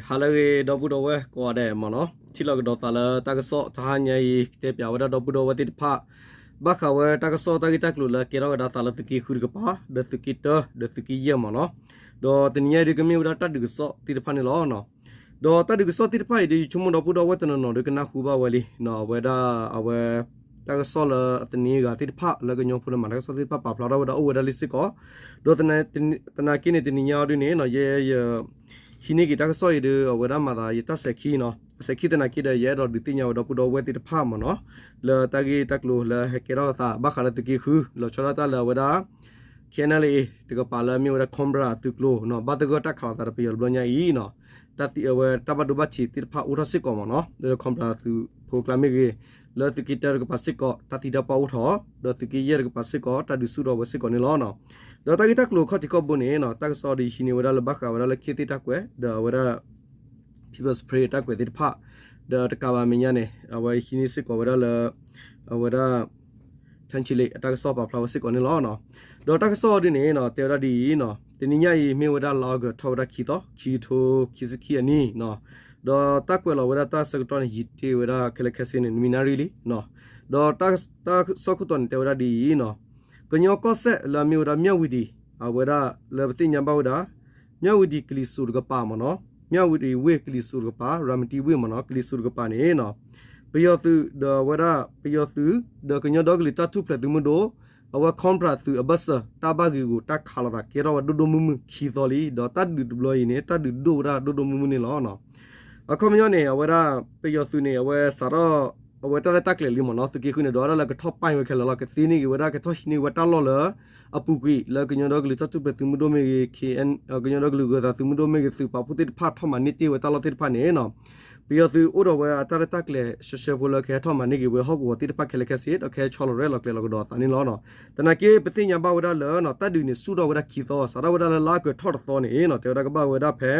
ဟါလၢအဂ့ၤ ဒီပုၢ်ဒီဝဲၢ်ကိးဂၤဒဲးမ့ၢ်နီၤ, ထံၣ်လိာ်ကဒီးသးလၢတၢ်ကစီၣ်တဟါညါအံၤ ကတဲပၠးဝဲဒၣ်ဒီပုၢ်ဒီဝဲၢ်သ့ၣ်တဖၣ် ဘၣ်ဃးဝဲတၢ်ကစီၣ်တၢ်ဂ့ၢ်တၢ်ကျိၤလၢကဲထီၣ်ကဒါသးလၢသုးက့ဃုတကပၤ ဒီးသုးက့တၢ ဒီးသုးက့ယဲၢ်မ့ၢ်နီၤ, ဒီးတနံၤညါအံၤဒုးကမ့ၢ်ဝဲဒၣ်တၢ်ဒုးကစီၣ်သ့ၣ်တဖၣ်န့ၣ်လီၤ. ဒီးတၢ်ဒုးကစီၣ်သ့ၣ်တဖၣ်အံၤဒုး ယဆိကမိၣ်ဒီပုၢ်ဒီဝဲၢ်တနီၤနီၤဒုးကနၢ်ဟူဘၣ်ဝဲလံ, အဝဲဒၣ် အဝဲ တၢ်ကစီၣ်လၢအသန့ၤအဂၤသ့ၣ်တဖၣ် လၢကညီဖိလၢမၤတၢ်ကစီၣ်သ့ၣ်တဖၣ်ပာ်ဖျါထီၣ်ဝဲဒၣ်အိၣ်ဝဲဒၣ်လံစ့ၢ်ကီး, ဒီးသနာ်က့န့ၣ် တနံၤညါအံၤဒုးန့ၣ် ယဲယ ဟံးန့ၢ်က့ၤတၢ်ကစီၣ်အံၤဒုး အဝဲဒၣ်မၤသးယတၢ်စဲၤခံနီၤ, အစဲၤခံသနာ်က့ဒီး ယအဲၣ်ဒိးဒုးသ့ၣ်ညါဝဲဒီပုၢ်ဒီဝဲၢ်သ့ၣ်တဖၣ်မ့ၢ်နီၤ, လၢတၢ်ဂ့ၢ်တၢ်ကျိၤလၢဟဲကဲထီၣ်သး ဘၣ်ဃးလၢသုးက့ဃု လီၤဆီဒၣ်တၢ်လၢအဝဲဒၣ် KNLA တကပၤလၢအမ့ၢ်ဝဲဒၣ် Cobra အသုးကျိၤနီၤ, ဘၣ်သဂၢၢ်တၢ်ခးလိာ်သးဒီးပယီၤတဘျီညါအံၤနီၤ, တၢ်သံအဝဲတၢ်ဘၣ်ဒိဘၣ်ထံးသ့ၣ်တဖၣ်အိၣ်ထီၣ်စ့ၢ်ကီးမ့ၢ်နီၤ, လၢ Cobra အသုးဖိအကျါမ့ၢ်ဂ့ၤ, လၢသုးက့တၢတကပၤစ့ၢ်ကီး တၢ်သံတၢ်ပှၢ်အိၣ်ထီၣ်, ဒီးသုးက့ယဲၢ်တကပၤစ့ၢ်ကီး တၢ်ဒုးဆူၣ်ထီၣ်ဝဲစ့ၢ်ကီးန့ၣ်လီၤ. ဒီးတၢ်ဂ့ၢ်တၢ်ကျိၤခီၣ်ထံးခီၣ်ဘိန့ၣ်နီၤ, တၢ်ကစီၣ်ဒုးဟံးန့ၢ်ဝဲဒၣ်လၢဘၣ်ဃးဝဲဒၣ်လၢခ့သ့ၣ်တၢ်ကွဲး ဒီးအဝဲဒၣ် People's Spring အတၢ်ကွဲးသ့ၣ်တဖၣ်, ဒီးတကးဘၣ်မဲာ်ညါန့ၣ် အဝဲဟံးန့ၢ်စ့ၢ်ကီးဝဲဒၣ်လၢ အဝဲဒၣ် ထၢၣ်ဆံလ့း အတၢ်ကစီၣ်ပာ်ဖျါဝဲစ့ၢ်ကီးန့ၣ်လီၤ. ဒီးတၢ်ကစီၣ်အံၤဒုးန့ၣ်နီၤ တဲဝဲဒၣ်ဒ်အံၤနီၤ, တနံၤညါအံၤမ့ၢ်ဝဲဒၣ်လါအီကူးထီၣ်ဝဲဒၣ်ခံသီ, ခံကထိခံဆံခံအနံၣ်နီၤ, ဒီးတၢ်ကွဲးလီၤဝဲဒၣ်တၢ်ဆၢကတီၢ်န့ၣ် ယံာ်တ့ၢ်ဝဲဒၣ်ခဲလၢာ်ခဲဆ့န့ၣ် နွံနၣ်ရံၣ်လံနီၤ, ဒီးတၢ်ကစီၣ်ခိၣ်တီန့ၣ် တဲဝဲဒၣ်ဒ်အံၤနီၤ, ကညီကီၢ်စဲၣ်လၢအမ့ၢ်ဝဲဒၣ် မၠၣ်ဝံၤဒံၣ် အဝဲဒၣ်လၢပသ့ၣ်ညါဘၣ်ဝဲဒၣ် မၠၣ်ဝံၤဒံၣ်ကလံၤစိးတကပၤမ့ၢ်နီၤ, မၠၣ်ဝံၤဒံၣ်ဝ့ၢ်ကလံၤစိးတကပၤ ရၤမတံဝ့ၢ်မ့ၢ်နီၤ, ကလံၤစိးတကပၤန့ၣ်နီၤ, ပယီၤသုးဒီးအဝဲဒၣ် ပယီၤသုး ဒီးကညီဒီကလုာ်တၢ်ထူၣ်ဖျဲးသုးမုၢ်ဒိၣ် အဝဲ Cobra သုးအဘၢၣ်စၢၤ တၢ်ဘၣ်ဂ့ၢ်ဂီၢ်တၢ်ခးလိာ်သးကဲထီၣ်ဝဲဒိၣ်ဒိၣ်မုၢ်မုၢ်ခံသီလံ, ဒီးတၢ်ဒုးတဘျီအံၤန့ၣ် တၢ်ဒုးဒိၣ်ဝဲဒၣ်ဒိၣ်ဒိၣ်မုၢ်မုၢ်န့ၣ်လီၤ. အခီပညီန့ၣ် အဝဲဒၣ် ပယီၤသုးန့ၣ် အဝဲစးထီၣ် အဝဲတၢ်ရဲၣ်တၢ်ကျဲၤလံမ့ၢ်နီၤ, သုးက့ဃုန့ၣ် ဒီးဝဲဒၣ်လၢကထီၣ်ပာ်ဝဲခဲလၢာ်လီၤ, ကသ့န့ၢ်က့ၤဝဲဒၣ် ကထီၣ်ဟံးန့ၢ်ဝဲတၢ်လီၢ်လၢ အပူၤကွံာ်လၢကညီဒီကလုာ်တၢ်ထူၣ်ဖျဲးသုးမုၢ်ဒိၣ်မ့ၢ်ဂ့ၤ, ကညီဒီကလုာ်ဂၢၤသးသုးမုၢ်ဒိၣ်မ့ၢ်ဂ့ၤ, သုးပာ်ဖှိၣ်သ့ၣ်တဖၣ်ထီၣ်မၤန့ၢ်တ့ၢ်ဝဲတၢ်လီၢ်သ့ၣ်တဖၣ်န့ၣ်နီၤ, ပယီၤသုးအိၣ်ဒီးဝဲအတၢ်ရဲၣ်တၢ်ကျဲၤရှဲရှဲဖိလၢကဟဲထီၣ်မၤန့ၢ်က့ၤဝဲဟီၣ်ကဝီၤသ့ၣ်တဖၣ်ခဲလၢာ်ခဲဆ့ ဒီးကဟဲဆီလီၤရဲၣ်လီၤကျဲၤလီၤကဒီးအသးန့ၣ်လီၤ. သနာ်က့ ပသ့ၣ်ညါဘၣ်ဝဲဒၣ်လၢ တၢ်ဒုးန့ၣ် ဆူၣ်ထီၣ်ဝဲဒၣ်ခံသီ, စးထီၣ်ဝဲဒၣ်လၢလါအီကူးထီၣ်တသီန့ၣ်နီၤ, တဲဝဲဒၣ်ကဘၣ်ဝဲဒၣ်ဖဲ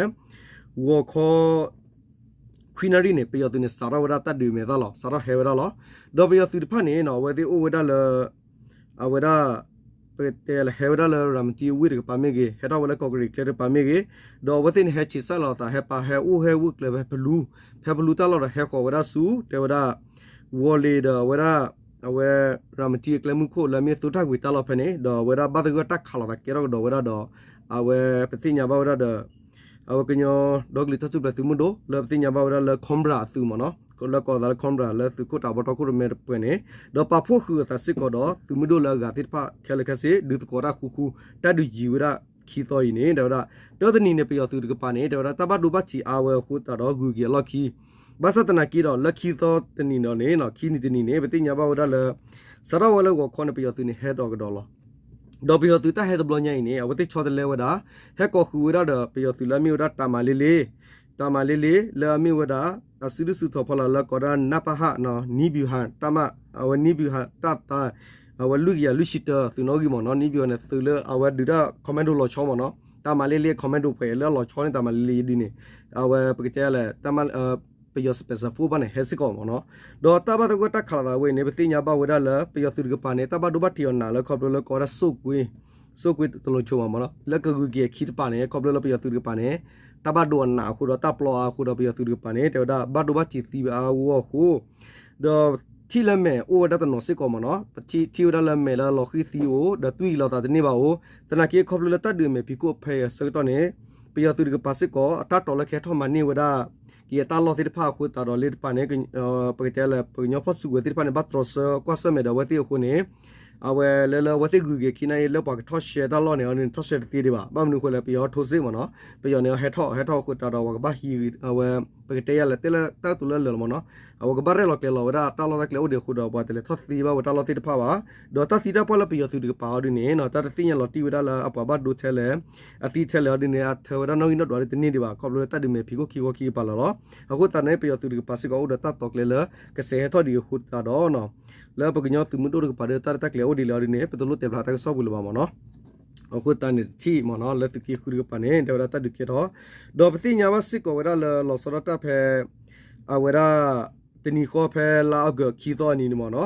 ဂီၤခီ ခွံနၣ်ရံၣ်န့ၣ် ပယီၤသုးန့ၣ် စးထီၣ်ဝဲဒၣ်တၢ်ဒုးမဲာ်သၣ်လီၤ, စးထီၣ်ဟဲဝဲဒၣ်လီၤ. ဒီးပယီၤသုးတဖၣ်န့ၣ်နီၤ အဝဲသ့ၣ်အိၣ်ဝဲဒၣ်လၢ အဝဲဒၣ် ပတဲလၢဟဲဝဲဒၣ်လၢရၤမတံဝ့ၢ်တကပၤမ့ၢ်ဂ့ၤ, ဟဲထီၣ်ဝဲလၢကီၢ်ကရံၣ်ကျဲတကပၤမ့ၢ်ဂ့ၤ, ဒီးအဝဲသ့ၣ်န့ၣ်ဟဲဆံးစၢ်လီၤအသး ဟဲပာ်ဟဲအိၣ်ဟဲဝဲကျဲဖဲဖလူ, ဖဲဖလူတၢ်လီၢ်ဒီးဟဲဃီၤဝဲဒၣ်ဆူ တဲဝဲဒၣ် ဝီၤလ့ၤဒီးအဝဲဒၣ် အဝဲ ရၤမတံအကျဲမုၢ်ခိၣ်လၢအမ့ၢ်သိတၢ်ကွံာ်တၢ်လီၢ်ဖဲန့ၣ်, ဒီးအဝဲဒၣ်ဘၣ်သဂၢၢ်တၢ်ခးလိာ်သးကဲထီၣ်ကဒီးဝဲဒၣ်ဒီး အဝဲပသ့ၣ်ညါဘၣ်ဝဲဒၣ်ဒီး အဝဲကညီဒီကလုာ်တၢ်ထူၣ်ဖျဲးသုးမုၢ်ဒိၣ် လၢပသ့ၣ်ညါဘၣ်ဝဲဒၣ်လၢ Cobra အသုးမ့ၢ်နီၤ, လၢကိးသးလၢ Cobra လၢသုးခိၣ်တးဘီတီခိၣ်ရိၣ်မဲတပှဲၤန့ၣ်, ဒီးပာ်ဖှိၣ်ဃုာ်အသးစ့ၢ်ကီးဒီး သုးမုၢ်ဒိၣ်လၢအဂၤသ့ၣ်တဖၣ်ခဲလၢာ်ခဲဆ့ ဒုးသကိးတၢ်ဃူဃူ, တၢ်ဒုးယံာ်ဝဲဒၣ်ခံသီအံၤန့ၣ် တဲဝဲဒၣ် တၢတနံၤန့ၣ် ပယီၤသုးတကပၤန့ၣ် တဲဝဲဒၣ်တၢ်ဘၣ်ဒိဘၣ်ထံးအါဝဲအဃိသတးဒီး ဂုၤက့ၤအလီၢ်ခံ ဘၣ်ဆၣ်သနာ်က့ဒီး လၢခံသီတနံၤဒီးန့ၣ်နီၤ, ခံနံၤတနံၤန့ၣ် ပသ့ၣ်ညါဘၣ်ဝဲဒၣ်လၢ စးထီၣ်ဝဲလၢဂီၤခီန့ၣ် ပယီၤသုးန့ၣ် ဟဲထီၣ်ကဒီးလီၤ. ဒီးပယီၤသုးတၢ်ဟဲတဘျီညါအံၤန့ၣ် အဝဲသ့ၣ်ဆီတလဲဝဲဒၣ် ဟဲကိးဃုာ်ဝဲဒၣ်ဒီး ပယီၤသုးလၢအမ့ၢ်ဝဲဒၣ် တၢ်မၤလ့လ့, တၢ်မၤလ့လ့ လၢအမ့ၢ်ဝဲဒၣ် အစုဒုၣ်စုတီၤဖီလာ်လၢကိးဒၣ် နပဟ နီၤ, နံဘံၣ်ဟၣ် တၢ်မ အဝဲနံဘံၣ်ဟၣ်တၢ်သါ အဝဲလွံၢ်ကယၤလွံၢ်ဆံတၢ သုးနီၣ်ဂံၢ်မ့ၢ်နီၤ, နံဘံၣ်ဟၣ်န့ၣ် သုးလၢအဝဲဒုးတၢ် commando လီၤဆီမ့ၢ်နီၤ, တၢ်မၤလ့လ့ commando ပှဲၤလၢအလီၤဆီန့ၢ်တၢ်မၤလ့လ့ဒ်န့ၣ်, အဝဲပကတဲလဲၣ် တၢ်မ ပယီၤ special force ဘၣ်န့ၣ် ဟဲစ့ၢ်ကီးမ့ၢ်နီၤ. ဒီးတၢ်ဘၣ်သဂၢၢ်တၢ်ခးလိာ်သးဝဲအံၤန့ၣ် ပသ့ၣ်ညါဘၣ်ဝဲဒၣ်လၢ ပယီၤသုးတကပၤန့ၣ် တၢ်ဘၣ်ဒိဘၣ်ထံးအီၤနးလၢခီဖျိလၢကိးဝဲဒၣ် စိၣ်ကွ့ စိၣ်ကွ့တလိၤဆိမ့ၢ်နီၤ, လၢကဂုၤက့ၤအခံတပၤန့ၣ် ခီဖျိလၢပယီၤသုးတကပၤန့ၣ် တၢ်ဘၣ်ဒိအနးအဃိဒီး တၢ်ပျီအါအဃိဒီး ပယီၤသုးတကပၤန့ၣ် တဲဝဲဒၣ်ဘၣ်ဒိဘၣ်ထံးသံဝဲအါအါဂီၢ်ဂီၢ်အဃိ ဒီးထံၣ်လၢမဲာ်အိၣ်ဝဲဒၣ်တနီၤစ့ၢ်ကီးမ့ၢ်နီၤ, ပထံၣ်ထံၣ်ဝဲဒၣ်လၢမဲာ်လၢလီၤဃံၤသံအိၣ် ဒီးတွံၢ်လိာ်သးတန့ၢ်ဘၣ်အိၣ်, သနာ်က့ခီဖျိလၢတၢ်ဒုးအမဲာ်ဖံးခိၣ်ဖဲအံၤအဆၢကတီၢ်န့ၣ် ပယီၤသုးတကပၤစ့ၢ်ကီး အတၢ်တီၤလၢကဟဲထီၣ်မၤန့ၢ်ဝဲဒၣ် က့ၤအတၢ်လီၢ်သ့ၣ်တဖၣ်အဃိသတးဒီးလၢတပၤန့ၣ် ပကတဲလၢ ပကညီဖီၣ်စုကဝဲၤသ့ၣ်တဖၣ်န့ၣ် ဘၣ်တြီဆၢကွၢ်ဆၢၣ်မဲာ်ဒီးအဝဲသ့ၣ်အဃိန့ၣ် အဝဲလၢလၢအဝဲသ့ၣ်ဂုၤက့ၤခံနၣ်ရံၣ်လၢပှၤကထီၣ်ရှဲတၢ်လီၢ်န့ၣ် အန့ၣ်ထီၣ်ရှဲတသ့ဒံးဘၣ်, ဘၣ်မနုၤအဃိလဲၣ် ပယီၤထိစ့ၢ်မ့ၢ်နီၤ, ပယီၤန့ၣ်ဟဲထီၣ်ဟဲထီၣ်အဃိသတးဒီး ပှၤကဘၣ်ဟံးအဝဲ ပကတဲယၤလဲၣ် တဲလၢတၢ်ကတိၤလၢလၢာ်လီၤမ့ၢ်နီၤ, အဝဲကဘၣ်ရဲၣ်လီၤကျဲၤလီၤဝဲဒၣ်တၢ်လီၢ်တၢ်ကျဲအိၣ်ဒံးအဃိဒီး ပှၤတလဲၤထီၣ်သ့ဘၣ်ဝဲတၢ်လီၢ်သ့ၣ်တဖၣ်ဘၣ်, ဒီးတၢ်သံတၢ်ပှၢ်လၢပယီၤသုးတကပၤအီၤဒ်န့ၣ်နီၤ တၢ်တသ့ၣ်ညါလီၤတံၢ်ဝဲဒၣ်လၢအပှၤဘၣ်ဒိထဲလဲၣ် အသံထဲလဲၣ်အီၤဒ်န့ၣ် အထၢဝဲဒၣ်နီၣ်ဂံၢ်နီၣ်ဒွးဒ်တန့ၢ်ဒံးဘၣ် ခီဖျိလၢတၢ်ဒုးမဲာ်ဖံးခိၣ်ခံခီခံကပၤလီၤလီၤ. အဃိသတးန့ၣ် ပယီၤသုးတကပၤစ့ၢ်ကီးအိၣ်ဒီးတၢ်တီၤကျဲလၢ ကစဲးဟဲထီၣ်ဒံးအဃိသတးဒီး လၢပကညီသုးမုၢ်ဒိၣ်တကပၤဒီးတၢ်ရဲၣ်တၢ်ကျဲၤအိၣ်ဒံးလၢအီၤဒ်န့ၣ် ပတလိၣ်တဲဖျါတၢ်ကစီၣ်ပူၤလၢၤဘၣ်မ့ၢ်နီၤ. အဃိသတးန့ၣ်တထံၣ်မ့ၢ်နီၤ လၢသုးက့ဃုတကပၤန့ၣ် တဲဝဲဒၣ်တၢ်ဒုးကဲထီၣ် ဒီးပသ့ၣ်ညါဘၣ်စ့ၢ်ကီးဝဲဒၣ်လၢလီၤဆီဒၣ်တၢ်ဖဲ အဝဲဒၣ် တနံၤဃီဖဲလါအီကူးခံသီအနံၤန့ၣ်မ့ၢ်နီၤ,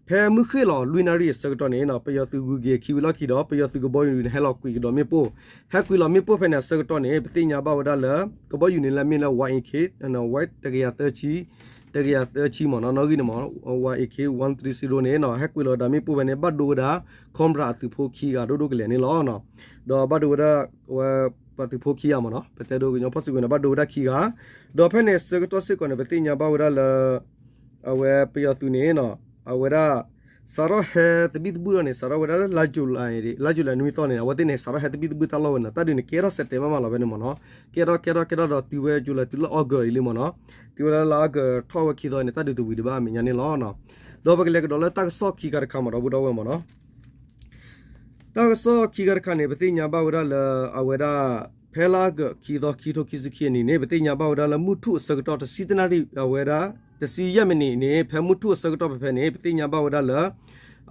ဖ ဖဲမုၢ်ဃ့ၢ်လီၤလွံၢ်နၣ်ရံၣ်အဆၢကတီၢ်န့ၣ် ပယီၤသုးဂုၤက့ၤခံဝံၤလီၢ်ခံဒီး ပယီၤသုးကဘီယူၤန့ၣ် ဟဲလီၤကွံာ်ကဒီးမ့ၣ်ပိၢ်, ဟဲကွံာ်လီၤမ့ၣ်ပိၢ်ဖဲန့ၣ်အဆၢကတီၢ်န့ၣ် ပသ့ၣ်ညါဘၣ်ဝဲဒၣ်လၢ ကဘီယူၤန့ၣ်လၢမ့ၢ်လၢ Y A K ဝဲတကယၤသၢဆံ, တကယၤသၢဆံမ့ၢ်နီၤ နီၣ်ဂံၢ်န့ၣ်မ့ၢ် Y A K one three zero န့ၣ် ဟဲကွံာ်လီၤဒၣ်မ့ၣ်ပိၢ်ဖဲန့ၣ် ဘၣ်ဒိဝဲဒၣ် Cobra အသုးဖိခံဂၤဒိၣ်ဒိၣ်ကလဲာ်န့ၣ်လီၤ. ဒီးဘၣ်ဒိဝဲဒၣ် ဝဲပှၤသုးဖိခံဂၤမ့ၢ်နီၤ ပတဲဒိကညီဖီၣ်စုကဝဲၤန့ၣ် ဘၣ်ဒိဝဲဒၣ်ခံဂၤ, ဒီးဖဲန့ၣ်ဆၢကတီၢ်စ့ၢ်ကီးန့ၣ် ပသ့ၣ်ညါဘၣ်ဝဲဒၣ်လၢ အဝဲပယီၤသုးန့ၣ် အဝဲဒၣ် စးထီၣ်ဟဲသဘံၣ်သဘုၣ်ထီၣ်န့ၣ် စးထီၣ်ဝဲဒၣ်လၢ July, လါ July နွံသီန့ၣ် အဝဲသ့ၣ်န့ၣ် စးထီၣ်ဟဲသဘံၣ်သဘုၣ်တၢ်လီၢ်ဝဲန့ၣ် တၢ်ဒုးန့ၣ် ကဲထီၣ် September မးလီၤဖဲန့ၣ်မ့ၢ်နီၤ, ကဲထီၣ်ကဲထီၣ်ကဲထီၣ်ဒီးတုၤဝဲ July တုၤလၢ August အံၤလံမ့ၢ်နီၤ, တုၤဝဲဒၣ်လၢ August ထီၣ်ဝဲခံသီန့ၣ် တၢ်ဒုးတဝံၤဒံးဘၣ်အမဲာ်ညါန့ၣ်လီၤ. ဒီးပကလဲၤကဒီးလၢတၢ်ကစီၣ်ခံခါတခါမ့ၢ်ဒီပုၢ်ဒီဝဲၢ်မ့ၢ်နီၤ တၢ်ကစီၣ်ခံခါတခါန့ၣ် ပသ့ၣ်ညါဘၣ်ဝဲဒၣ်လၢ အဝဲဒၣ် ဖဲလါအီကူး ခံသီ ခံထိခံဆံခံအနံၤန့ၣ် ပသ့ၣ်ညါဘၣ်ဝဲဒၣ်လၢမုၢ်ထူၣ်အဆၢကတီၢ် တဆံတနၣ်ရံၣ် အဝဲဒၣ် တဆံယဲၢ်မံးနံးန့ၣ် ဖဲမုၢ်ထူၣ်အဆၢကတီၢ်ဖဲဖဲန့ၣ် ပသ့ၣ်ညါဘၣ်ဝဲဒၣ်လၢ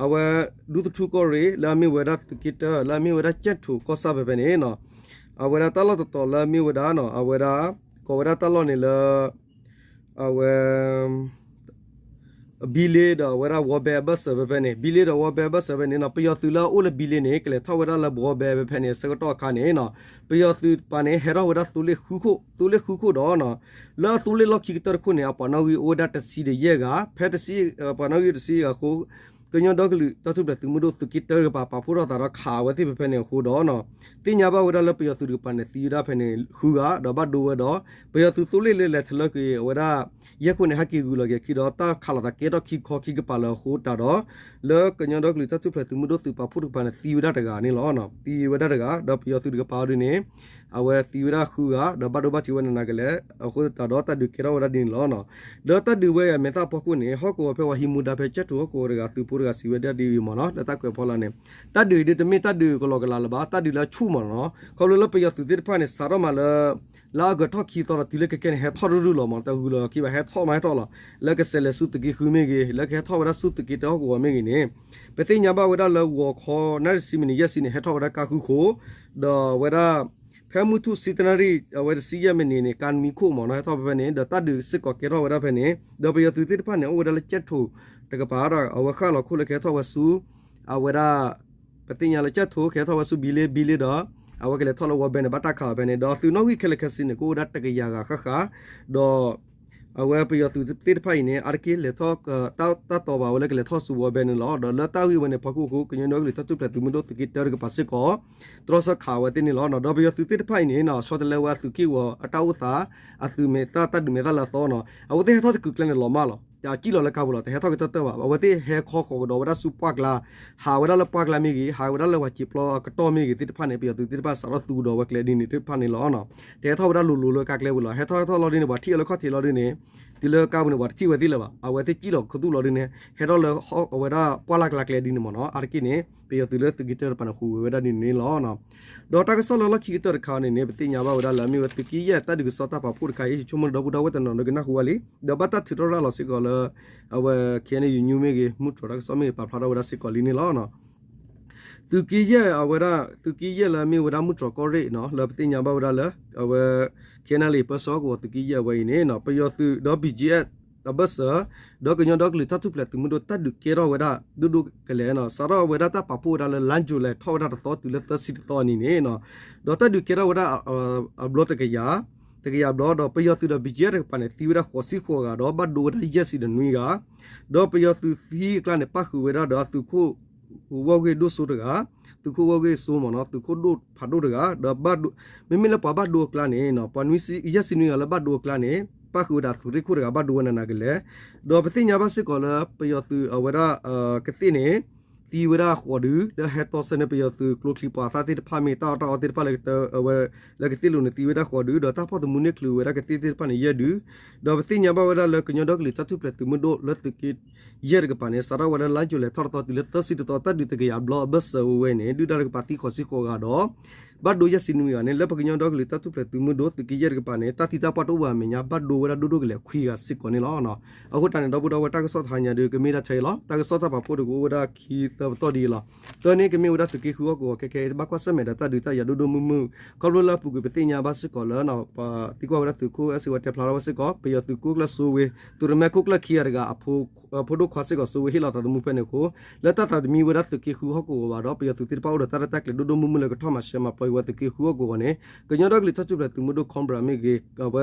အဝဲ ဒူသထူကီၢ်ရ့ၣ် လၢအမ့ၢ်ဝဲဒၣ်သုးက့တၢ လၢအမ့ၢ်ဝဲဒၣ်ကၠဲၣ်ထိၣ်ကီၢ်ဆၣ်ဖဲဖဲန့ၣ် အဝဲဒၣ်တၢ်လီၢ်တတီၤလၢအမ့ၢ်ဝဲဒၣ် အဝဲဒၣ် ကိးဝဲဒၣ်တၢ်လီၢ်န့ၣ်လၢ အဝဲ ဘံလ့ဒီးအဝဲဒၣ်ဝီဘဲအဘၢၣ်စၢၤဖဲဖဲန့ၣ် ဘံလ့ဒီးဝီဘဲအဘၢၣ်စၢၤဖဲန့ၣ်နီၤ ပယီၤသုးလၢအအိၣ်လၢဘံလ့န့ၣ် ကလဲၤထီၣ်ဝဲဒၣ်လၢဝီဘဲဖဲဖဲန့ၣ် အဆၢကတီၢ်အခါန့ၣ်နီၤ ပယီၤသုးတကပၤန့ၣ် ဟဲထီၣ်ဝဲဒၣ်သိလ့ၣ်ဃုခိၣ် သိလ့ၣ်ဃုခိၣ်ဒီးနီၤ လၢအသိလ့ၣ်လီၢ်ခံကတၢၢ်တခိၣ်န့ၣ် အပှၤနီၣ်ဂံၢ်အိၣ်ဝဲဒၣ်တဆံဒီးယဲၢ်ဂၤ ဖဲတဆံ ပှၤနီၣ်ဂံၢ်တဆံဂၤအဃိ ကညီဒီကလုာ်တၢ်ထူၣ်ဖျဲးသုးမုၢ်ဒိၣ်သုးက့တၢတကပၤ ပာ်ဖှိၣ်ထီၣ်သးဒီးခးအဝဲသ့ၣ်ဖဲဖဲန့ၣ်အဃိဒီးနီၤ သ့ၣ်ညါဘၣ်ဝဲဒၣ်လၢပယီၤသုးတကပၤန့ၣ် သံဝဲဒၣ်ဖဲန့ၣ်ဃုဂၤ ဒီးဘၣ်ဒိဝဲဒီး ပယီၤသုးသိလ့ၣ်လၢလဲၤထၢၣ်လၢက့ၤအဝဲဒၣ် ယဲၢ်ခိၣ်န့ၣ် ဟဲက့ၤဂုာ်လီၤက့ၤအခံဒီး တၢ်ခးလိာ်သးကဲထီၣ်ခံခီခံကပၤလၢအဃိတၢ်ဒီး လၢကညီဒီကလုာ်တၢ်ထူၣ်ဖျဲးသုးမုၢ်ဒိၣ်သုးပာ်ဖှိၣ်တကပၤန့ၣ် သံဝဲဒၣ်တဂၤန့ၣ်လီၤ. သံဝဲဒၣ်တဂၤ ဒီးပယီၤသုးတကပၤအီၤဒ်န့ၣ် အဝဲသံဝဲဒၣ်ဃုဂၤ ဒီးဘၣ်ဒိဘၣ်ထံးဝဲနးနးကလဲာ် အဃိသတးဒီးတၢ်ဒုးကဲထီၣ်ဝဲဒၣ်ဒ်န့ၣ်လီၤ. လၢတၢ်ဒုးဝဲအမဲာ်သၣ်အဖီခိၣ်န့ၣ် ဟီၣ်ကဝီၤဖဲဝၤဟံးမူဒါဖဲကၠဲၣ်ထိၣ်ဟီၣ်ကဝီၤတဂၤ သုးဖိတဂၤစံးဝဲဒၣ်ဒ်အံၤမ့ၢ်နီၤ လၢတၢ်ကွဲးဖီလာ်န့ၣ် တၢ်ဒုးအံၤဒ်တမ့ၢ်တၢ်ဒုးကလီကလီလၢၤဘၣ် တၢ်ဒုးလၢအဆူၣ်မ့ၢ်နီၤ ခီဖျိလၢပယီၤသုးသ့ၣ်တဖၣ်န့ၣ် စးထီၣ်မးလၢ လၢအီကူးထီၣ်ခံသီဒီးတုၤလၢခဲကဲန့ၣ် ဟဲထီၣ်ရုၢ်ရုၢ်လီၤမ့ၢ် တဂုာ်လီၤခံဘၣ် ဟဲထီၣ်မးဟဲထီၣ်လီၤ လၢကဆဲးလဲၤဆူသုးက့ဃုမ့ၢ်ဂ့ၤ လၢကဟဲထီၣ်ဝဲဒၣ်ဆူသုးက့တၢဟီၣ်ကဝီၤမ့ၢ်ဂ့ၤန့ၣ် ပသ့ၣ်ညါဘၣ်ဝဲဒၣ်လၢဂီၤခီ နၣ်ရံၣ်တဆံမံးနံးယဲၢ်ဆံန့ၣ် ဟဲထီၣ်ဝဲဒၣ်ကါဃုဃိ ဒီးဝဲဒၣ် ဖဲမုၢ်ထူၣ်ဆံတနၣ်ရံၣ် အဝဲတဆံယဲၢ်မံးနံးန့ၣ် ကါနွံခိၣ်မ့ၢ်နီၤ ဟဲထီၣ်ဖဲဖဲန့ၣ် ဒီးတၢ်ဒုးစ့ၢ်ကီးကဲထီၣ်ဝဲဒၣ်ဖဲန့ၣ် ဒီးပယီၤသုးသ့ၣ်တဖၣ်န့ၣ် အိၣ်ဝဲဒၣ်လၢကၠဲၣ်ထိၣ်တကပၤဒီး အဝဲဃၣ်လီၤခိၣ်လၢကဟဲထီၣ်ဝဲဆူ အဝဲဒၣ် ပသ့ၣ်ညါလၢကၠဲၣ်ထိၣ် ကဟဲထီၣ်ဝဲဆူဘံလ့ ဘံလ့ဒီး အဝဲကလဲၤထီၣ်လၢဝီဘဲန့ၣ် ဘၣ်တၢ်ခးအီၤဖဲန့ၣ် ဒီးသုးနီၣ်ဂံၢ်ခဲလၢာ်ခဲဆ့န့ၣ် ကအိၣ်ဝဲဒၣ်တကယၤဂၤဃၣ်ဃၣ် ဒီး အဝဲပယီၤသုးသ့ၣ်တဖၣ်အံၤန့ၣ် အါတက့ၢ်လဲၤထီၣ် တၢ်တီၤဘၣ်ဝဲလၢကလဲၤထီၣ်ဆူဝီဘဲန့ၣ်လီၤ. ဒီးလၢတၢ်ဂ့ၢ်ဝဲန့ၣ် ဖီခိၣ်အဃိ ကညီဒီကလုာ်တၢ်ထူၣ်ဖျဲးသုးမုၢ်ဒိၣ်သုးက့တၢတကပၤစ့ၢ်ကီး တြီဆၢခးဝဲသ့ၣ်န့ၣ်လီၤ. ဒီးပယီၤသုးသ့ၣ်တဖၣ်အံၤန့ၣ် ဆီတလဲဝဲအသုးက့ၢ်ဂီၤအတၢ်အိၣ်သး အသုးမဲာ်သၣ် တၢ်ဒုးမဲာ်သၣ်လၢအသီနီၤ အဝဲသ့ၣ်ဟဲထီၣ်တကုာ်ကျဲန့ၣ်လီၤမးလီၤ. တၢ်စံၣ်လီၤလၢကါပူၤလီၤ တဟဲထီၣ်ကတၢၢ်တၢၢ်ဘၣ် အဝဲသ့ၣ်ဟဲခီဃီၤကဒီးဝဲဒၣ်ဆူပှၢ်ကျါ ဟးဝဲဒၣ်လၢပှၢ်ကျါမ့ၢ်ဂ့ၤ ဟးဝဲဒၣ်လၢပှၤစံာ်ပျီအကတီၢ်မ့ၢ်ဂ့ၤသ့ၣ်တဖၣ်န့ၣ် ပယီၤသုးသ့ၣ်တဖၣ်စးထီၣ်သူကဒီးဝဲကျဲဒ်န့ၣ်သ့ၣ်တဖၣ်န့ၣ်လီၤ. တဟဲထီၣ်ဝဲဒၣ်လိၤလိၤလၢကါကျဲပူၤလီၤ ဟဲထီၣ်ဟဲထီၣ်လီၤဒ်န့ၣ် ပှၤထံၣ်အီၤလၢခီၣ်ထံးလီၤဒ်န့ၣ် တုၤလၢကါပူၤန့ၣ် ပှၤတထံၣ်ဝဲသ့ၣ်လၢၤဘၣ် အဝဲသ့ၣ်စံၣ်လီၤခူသူၣ်လီၤဒ်န့ၣ် ဟဲထီၣ်လၢအဝဲဒၣ်ပှၢ်လၢ်ကျါကျဲဒ်န့ၣ်မ့ၢ်နီၤ အါတက့ၢ်န့ၣ် ပယီၤသုးလၢသုးက့တၢတပၤန့ၣ် ဃုဝဲဝဲဒၣ်ဒ်န့ၣ်န့ၣ်လီၤ. ဒီးတၢ်ကစီၣ်လၢလီၢ်ခံကတၢၢ်တခါန့ၣ်န့ၣ် ပသ့ၣ်ညါဘၣ်ဝဲဒၣ်လၢအမ့ၢ်ဝဲသုးက့ယဲၢ်တၢ်ဒုးကစီၣ်တၢ်ပာ်ဖှိၣ်တခါအံၤ ယဆိကမိၣ်လၢဒီပုၢ်ဒီဝဲၢ်တနီၤနီၤကနၢ်ဟူဝဲလံ ဒီးဘၣ်တၢ်ထုးထီၣ်ရၤလီၤစ့ၢ်ကီးလၢ အဝဲ ခဲအံၤန့ၣ် ယညူမ့ၢ်ဂ့ၤ မုၢ်တြီၤတၢ်ကစီၣ်မ့ၢ်ဂ့ၤ ပာ်ဖျါထီၣ်ဝဲဒၣ်စ့ၢ်ကီးလံန့ၣ်လီၤ. သုးက့ယဲၢ်အဝဲဒၣ် သုးက့ယဲၢ်လၢအမ့ၢ်ဝဲဒၣ်မုၢ်တြီၤကီၢ်ရ့ၣ်နီၤ လၢပသ့ၣ်ညါဘၣ်ဝဲဒၣ်လၢ အဝဲ ခဲနၣ်လံၣ် ပၢဆှၢကဝီၤသုးက့ယဲၢ်အဝဲအံၤန့ၣ်နီၤ ပယီၤသုးဒီး ဘီၣ်ကၠံၣ်အဲၣ် အဘၢၣ်စၢၤ ဒီးကညီဒီကလုာ်တၢ်ထူၣ်ဖျဲးသုးမုၢ်ဒိၣ်တၢ်ဒုးကဲထီၣ်ဝဲဒၣ်ဒိၣ်ဒိၣ်ကလဲာ်နီၤ စးထီၣ်ဝဲဒၣ်တၢ်ပာ်ဖှိၣ်ဝဲဒၣ်လၢ လါယူၤလံ ထီၣ်ဝဲဒၣ်တသီတုၤလၢသၢဆံတသီအနံၤန့ၣ်နီၤ ဒီးတၢ်ဒုးကဲထီၣ်ဝဲဒၣ် အဘျီတကယၤ တကယၤဘျီ ဒီးပယီၤသုးဒီး ဘီၣ်ကၠံၣ်အဲၣ် တကပၤန့ၣ် သံဝဲဒၣ်ဃိးဆံဃိးဂၤဒီး ဘၣ်ဒိဝဲဒၣ်ယဲၢ်ဆံဒီးနွံဂၤ ဒီးပယီၤသုးသံအကျါန့ၣ် ပၣ်ဃုာ်ဝဲဒၣ်ဒီးအသုးခိၣ် ဂီၢ်ဂ့ၢ်ဒိၣ်စိတဂၤ, သုးခိၣ်ဂီၢ်ဂ့ၢ်စိမ့ၢ်နီၤ, သုးခိၣ်ဒိၣ်ဖးဒိၣ်တဂၤ, ဒီးဘၣ်ဒိ, မ့မ့ၢ်လၢပှၤဘၣ်ဒိအကျါန့ၣ် ပှၤနွံဆံ, ယဲၢ်ဆံနွံဂၤလၢဘၣ်ဒိအကျါန့ၣ် ပၣ်ဃုာ်ဝဲဒၣ်သုးရ့ၣ်ခိၣ်တဂၤ ဘၣ်ဒိဝဲနးနးကလဲာ်, ဒီးပသ့ၣ်ညါဘၣ်စ့ၢ်ကီးလၢပယီၤသုးအဝဲဒၣ် ကသ့ၣ်န့ၣ် သံဝဲဒၣ်ဃိးဒု လၢဟဲတီဆၢန့ၢ်ပယီၤသုးကျိချံမျိာ်သၣ်သ့ၣ်တဖၣ်မ့ၢ်တၢ်အီၣ်တၢ်အီသ့ၣ်တဖၣ်လၢ အဝဲ လၢကသ့ၣ်လိၤန့ၣ် သံဝဲဒၣ်ဃိးဒု, ဒီးတၢ်ဖီၣ်သမူန့ၢ်ချုးဝဲဒၣ်ကသ့ၣ်သ့ၣ်တဖၣ်န့ၣ် ယဲၢ်ဒု, ဒီးပသ့ၣ်ညါဘၣ်ဝဲဒၣ်လၢကညီဒီကလုာ်တၢ်ထူၣ်ဖျဲးသုးမုၢ်ဒိၣ်လၢသုးက့ယဲၢ်တကပၤန့ၣ် စးထီၣ်ဝဲလၢလါယူၤလံ ထီၣ်တသီတုၤလၢသၢဆံတသီ တၢ်ဒုးတကယၤဘျီအဘၢၣ်စၢၤဝဲဝဲန့ၣ် ဒုၣ်ဒါတကပၤသံဃိးဆံဃိးဂၤဒီး ဘၣ်ဒိယဲၢ်ဆံနွံဂၤန့ၣ် လၢပကညီဒီကလုာ်တၢ်ထူၣ်ဖျဲးသုးမုၢ်ဒိၣ်သုးက့ယဲၢ်တကပၤန့ၣ် တၢ်သံတၢ်ပှၢ်တအိၣ်ဘၣ်အမဲာ်ညါ ဘၣ်ဒိဝဲဒၣ်ဒိၣ်ဒိၣ်ကလဲာ်ခွံဂၤစ့ၢ်ကီးန့ၣ်လီၤ. အဃိတၢ်န့ၣ် ဒီပုၢ်ဒီဝဲၢ် တၢ်ကစီၣ်တဟါညါဒီး ကမ့ၢ်ဒၣ်ထဲအံၤလီၤ. တၢ်ကစီၣ်တၢ်ပာ်ဖှိၣ်ဒီးကအိၣ်ဝဲဒၣ်ခံသၢပတီၢ်ဒ်အံၤလီၤ. သၢန့ၣ် ကမ့ၢ်ဝဲဒၣ်သုးက့ဃုဟီၣ်ကဝီၤခဲခဲအံၤ တဘၣ်ကွၢ်ဆၢၣ်မဲာ်ဒီးတၢ်ဒုးတၢ်ယၤဒိၣ်ဒိၣ်မုၢ်မုၢ် ခီဖျိလၢအပူၤကွံာ်ပသ့ၣ်ညါဘၣ်စ့ၢ်ကီးလၢ ပသံကွၢ်ဝဲဒၣ်သုးခိၣ်အဲၣ်စ့ဝါတဲဖျါထီၣ်ဝဲစ့ၢ်ကီး ပယီၤသုးခိၣ်ကျၢၢ်စိဝ့ သုးရမဲခိၣ်ကျၢၢ်ခံဂၤတဂၤ အဖိဒိၣ်ခွါစ့ၢ်ကီးစိဝ့ဟ့ၣ်လီၤသးသမူဖဲန့ၣ်အဃိ လၢတၢ်သးတမံဝဲဒၣ်သုးက့ဃုဟီၣ်ကဝီၤဘၣ်ဒီး ပယီၤသုးသ့ၣ်တဖၣ်အိၣ်ဒီးတၢ်ရဲၣ်တၢ်ကျဲၤဒိၣ်ဒိၣ်မုၢ်မုၢ်လၢကထီၣ်မၤရှဲမၤပျီဝဲသုးက့ဃုဟီၣ်ကဝီၤန့ၣ် ကညီဒီကလုာ်တၢ်ထူၣ်ဖျဲးသုးမုၢ်ဒိၣ် Cobra မ့ၢ်ဂ့ၤ အဝဲ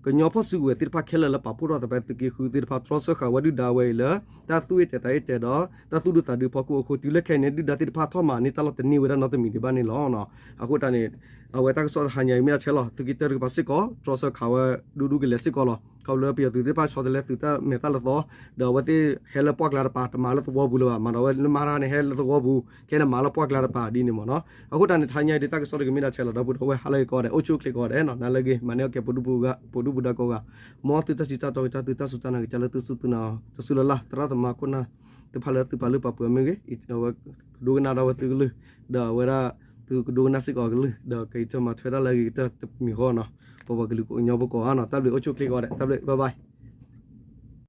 ကညီဖီၣ်စုကဝဲၤသ့ၣ်တဖၣ်ခဲလၢာ်လၢပာ်ဖှိၣ်ထီၣ်သးဖဲသုးက့ဃုသ့ၣ်တဖၣ် တြီဆၢဃာ်ဝဲဒုၣ်ဒါဝဲအံၤလၢ တၢ်သူၣ်အ့ၣ်တဲာ်သးအ့ၣ်တဲာ်ဒီး တၢ်သူၣ်ဒူသးဒူဖီခိၣ်အဃိ တုၤလၢခဲအံၤန့ၣ် ဒုၣ်ဒါသ့ၣ်တဖၣ်ထီၣ်မၤန့ၢ်တၢ်လီၢ်တန့ၢ်ဝဲဒၣ်နီတမံၤဒံးဘၣ်န့ၣ်လီၤ. အဃိတၢ်န့ၣ် အဝဲတၢ်ကစီၣ်တဟါညါအံၤမ့ၢ်အဆဲးလီၤ သုးက့တၢတကပၤစ့ၢ်ကီး တြီဆၢဃာ်ဝဲဒိၣ်ဒိၣ်ကလဲာ်စ့ၢ်ကီးလီၤ. ခီဖျိပယီၤသုးသ့ၣ်တဖၣ်ဆီတလဲသုးတၢ်မဲာ်တၢ်လၢသီ ဒီးအဝဲသ့ၣ်ဟဲလၢပှၢ်ကျါတပၤ တမၤလၢသဝီပူၤလၢၤဘၣ် မၤဒီးအဝဲလၢမၤတၢ်န့ၣ် ဟဲလၢသဝီပူၤ ခဲန့ၣ်မၤလၢပှၢ်ကျါတပၤဒ်န့ၣ်မ့ၢ်နီၤ. အဃိတၢ်န့ၣ် တဟါညါအံၤဒ်တၢ်ကစီၣ်တကမ့ၢ်ဒၣ်ဆဲးလီၤ ဒီပုၢ်ဒီဝဲၢ် ဟါလၢအဂ့ၤကိးဂၤဒဲး အိၣ်ဆူၣ်အိၣ်ချ့ကိးဂၤဒဲးနီၤ နၤလၢအဂ့ၤ မၤန့ၢ်အီၣ်ကဲ ပဒူၣ်ပဒါကိးဂၤ မ်သုတၢ်စံးတၢ်တီကစၢ် သုတၢ်စူၢ်တၢ်နာ်ကစၢ်လၢသုစူၢ်သုနာ် တၢ်စူၢ်လၢ်လၢ် သရၣ်သမါခိၣ်နၢ် တဖၣ်လၢသုပာ်လုၢ်ပာ်ပှ့ၤမ့ၢ်ဂ့ၤ အဝဲကဒိကနၣ်ဒၣ်ဝဲသုကလုၢ် ဒီးအဝဲဒၣ် သုကဒိကနၣ်စ့ၢ်ကီးအကလုၢ် ဒီးကယကမၤထွဲတၢ်လၢအဂ့ၤကတၢၢ်တမံၤဃီနီၤ ပပှၤကလုာ်ကညီဖိကိးဂၤနီၤ တၢ်ဘျုးအိၣ်ဆူၣ်အိၣ်ချ့ကိးဂၤဒဲး တၢ်ဘျုး bye bye